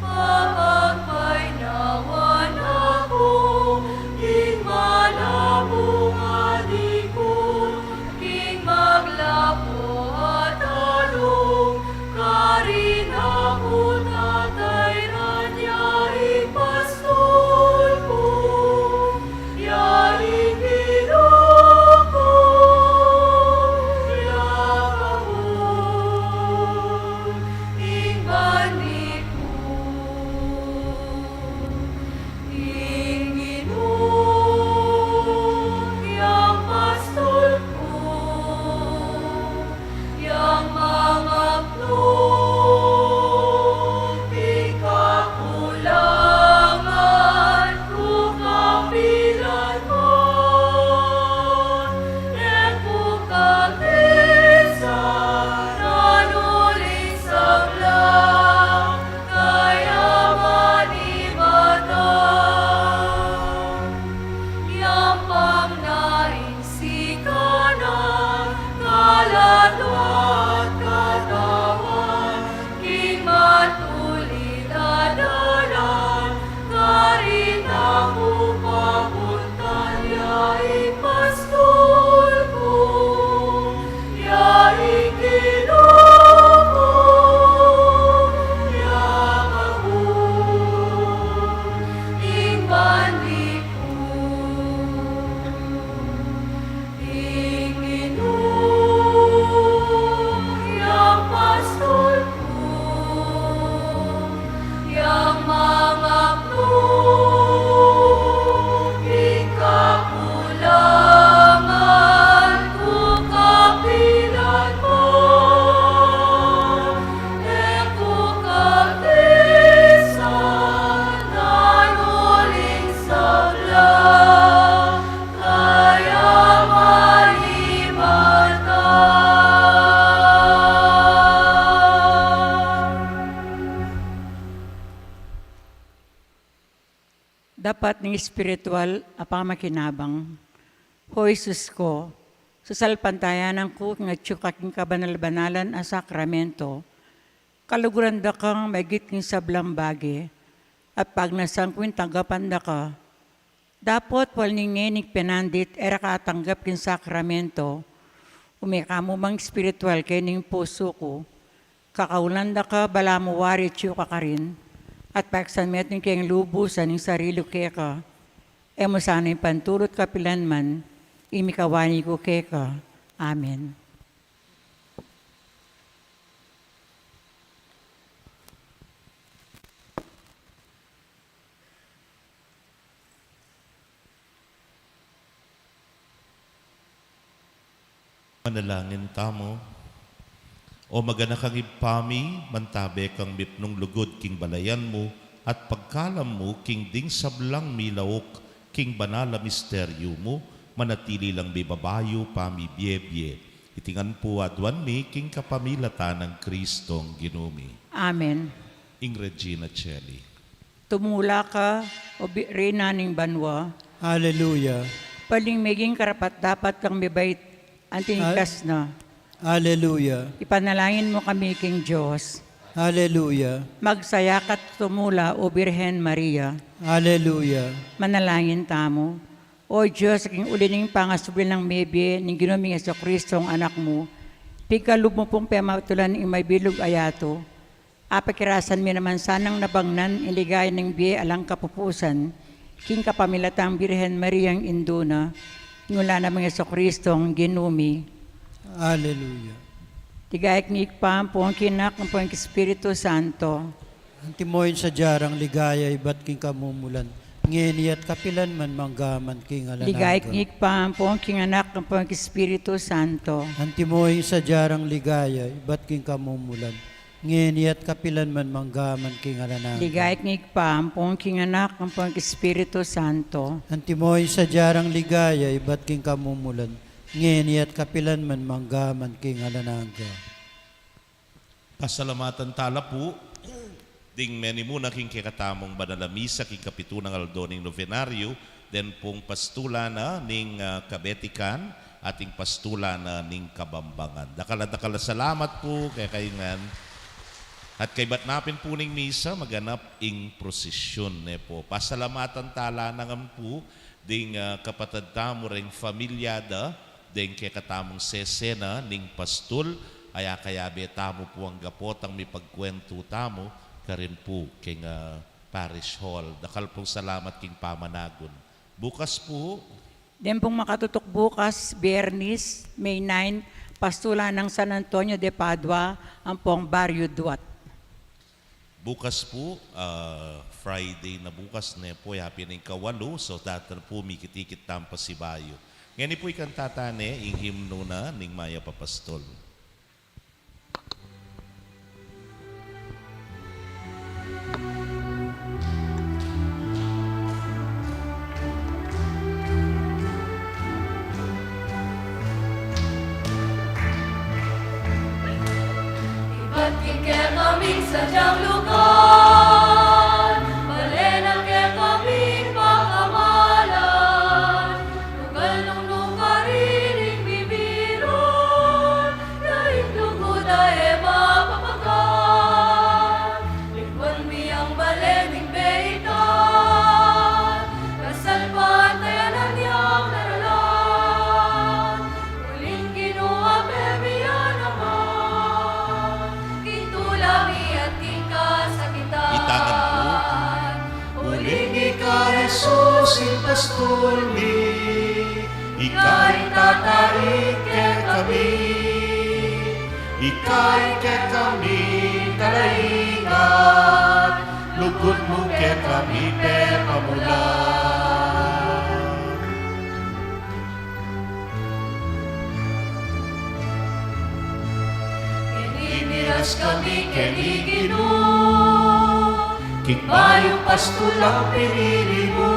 Papagpainawan aku king malabung adi ku, king maglapo at alung, karin aku tatayran ya ing pastul ku, ya ing Ginu ku, ya kabud ing bandi ku. Ing Ginu yang pastul ku, yang mangaplung king kakulangan ku kapilan man. E ku kapisan, nanu ring sabla, kaya manibatan. Yang pang naring sikanan, kaladwa at katawan, king matulid a dalan, karin aku papuntan ya ing pastul ku, ya ing Ginu ku, ya kabud ing bandi ku. Ing Ginu yang pastul ku, yang mangaplung king kakulangan ku kapilan man. E ku kapisan, nanu ring sabla, kaya manibatan. Dapat ning espiritual a pamakinabang. O Jesus ku, sasalpantayanan ku king atyu ka king kabanal-banalan a sakramento, kaluguran da kang maigit king sablang bage, at pagnasan ku ing tanggapan da ka. Dapot wal ning ngening penandit e ra ka atanggap king sakramento, ume ka mu mang espiritual keni king pusu ku, kakaulan da ka balamu wari atyu ka karin, at paiksan metung ke ing lubus a ning sarili ku keka. E mu sana ing pantulut kapilan man ing mikawani ku keka. Amen. Manalangin tamu. O maganakang Ibpa mi, mantabe kang mipnung lugud king balayan mu, at pagkalam mu king ding sablang milauk king banal a misteryu mu, manatili lang mibabayu pamibiebie. Iti ngan pu aduan mi king kapamilatan nang Kristong Ginu mi. Amen. Ing Regina Caeli. Tumula ka, o bi-, Reyna ning banua. Aleluya. Uling meging karapat-dapat kang mibait anting Al- ikas na. Aleluya. Ipanalangin mu kami king Dios. Aleluya. Magsayakat tumula, o Birhen Maria. Aleluya. Manalangin tamu. O Dios, king uli ning pangasubli nang mebie ning Ginu ming Jesucristo, ing Anak mu, pigkalub mu pung pematulan ing mabilug a yatu. Apakirasan mi naman sanang nabangnan ing ligaya ning bie alang kapupusan, king kapamilatan nang Birhen Mariang indu na, ing ula na ming Jesucristong Ginu mi. Aleluya. Ligaya king Ibpa, ampong king Anak, ampong king Espiritu Santo. Antimo ing sadya rang ligaya ibat king kamumulan, ngeni at kapilan man, mangga man king alang angga. Ligaya king Ibpa, ampong king Anak, ampong king Espiritu Santo. Antimo ing sadya rang ligaya ibat king kamumulan, ngeni at kapilan man, mangga man king alang angga. Ligaya king Ibpa, ampong king Anak, ampong king Espiritu Santo. Antimo ing sadya rang ligaya ibat king kamumulan, ngeni at kapilan man, mangga man king alang angga. Pasalamatan tala pu ding menimuna king kekatamung banal a misa king kapitu nang aldo ning nobenaryo, den pung pastulan na ning, ah, kabetikan, at ing pastulan na ning kabambangan. Dakal a dakal a salamat pu kekayu ngan. At kaybat na pin pu ning misa, maganap ing prosesyon, ne pu. Pasalamatan tala na ngan pu ding, ah, kapatad tamu reng familia da, deng kekatamung sesena ning pastul, aya kayabe tamu pu anggapotang mipagkuwentu tamu karin pu keng, ah, parish hall. Dakal pung salamat king pamanagun. Bukas pu. Den pung makatutuk bukas, Biyernes, May nine, pastulan nang San Antonio de Padua, ampong Barrio Duat. Bukas pu, ah, Friday na bukas ne pu, ya pin ing kawalu, so datan pu mikit-ikit tang pasibayu. Ngeni pu ikanta tane ing himnu na ning Mayap a Pastul. Ibat king kekaming sadyang lugar, bale na kekaming pakamalan, lugal nung nukarin ing bibiran, daying lugud a e mapapagal. Lingwan mi yang bale ning beitan, kasalpantayanan yang daralan. Uling Ginu, abe mi ya naman, king tula mi at king kasakitan. Itangan ku. Uling ika, Jesus, ing pastul mi, ika ing tatait kekami, ika ing kekaming talaingat, lugud mu kekami pepamulan. Ngeni miras kami keni Ginu, king bayung pastulang pinili mu,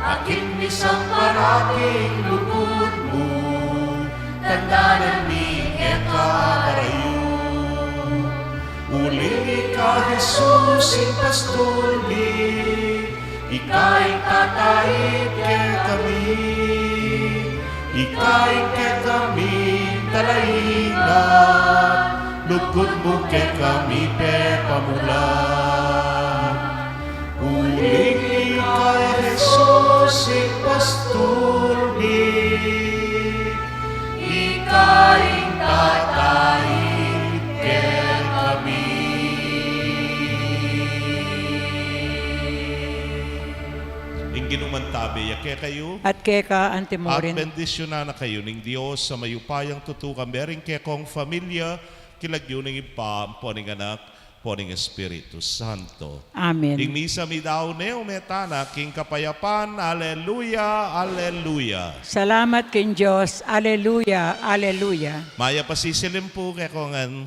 akit misamparati ing lugud mu, tandanan mi ing e ka barayu. Uling ika, Jesus, ing pastul mi, ika ing tatait kekami, ika ing kekaming talaingat, lugud mu kekami pepamulan. Uling ika, Jesus, ing pastul mi, ika ing tatait kekami. Ing Ginu mantabe ya kekayu. At keka antimurin. At bendisyunan na kayu ning Dios a mayupayang tutu, kambe ring kekong familia, king lagyu ning Ibpa, ampo ning Anak, po ning Espiritu Santo. Amen. Ing misa midaun ne, ume tana king kapayapan. Aleluya, aleluya. Salamat king Dios. Aleluya, aleluya. Mayap a sisilim pu kekongan.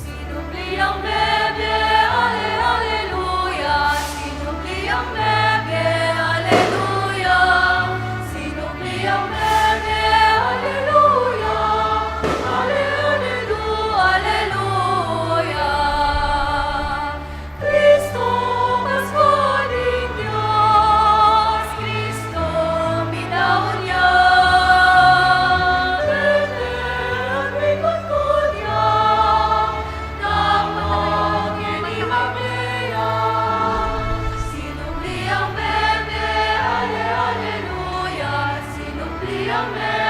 Sinubli yang mebie, ale, aleluya. Sinubli yang mebie, aleluya. Sinubli yang mebie, aleluya. Ale, alelu-, aleluya. Kristu, Paskua ning Dios, Kristu, midaun ya. Bebe, at mikutkud ya. Dapot keni mabie ya. Sinubli yang mebie, ale, aleluya. Sinubli yang mebie,